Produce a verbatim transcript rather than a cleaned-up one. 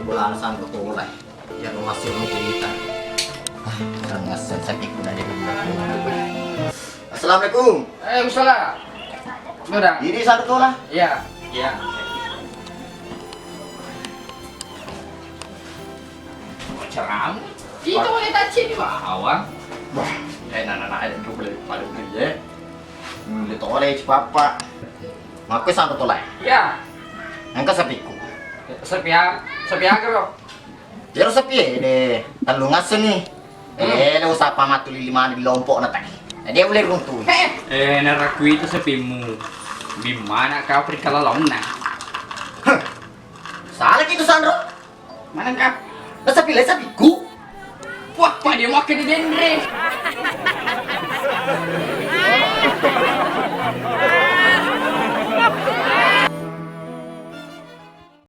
Alasan betul lah. Biar masuk cerita. Ah, orang ngasal sakit pun ada di rumah. Assalamualaikum. Waalaikumsalam. Udah. Ini satu lah. Iya. Iya. Ceram. Itu boleh tacci di bawah. Wah, eh, nana-nana ada dua boleh pada beli ya. Beli tole si papa. Makku satu tole. Iya. Engka sapiku. Sapi a-, sapi aga, Bro? Iyaro sapi e de, tellu ngaseng ni. Hmm. Eh, lo usapa matu lili mani di lompok na tadi. Jadi boleh runtuh. Eh, narakui itu sapimu. Di mana kau perikala launna? Heh. Salah gitu, Sandro. Mana kau? Lah sapi, lah sapiku. Wah, Pak, dia makan di dendre.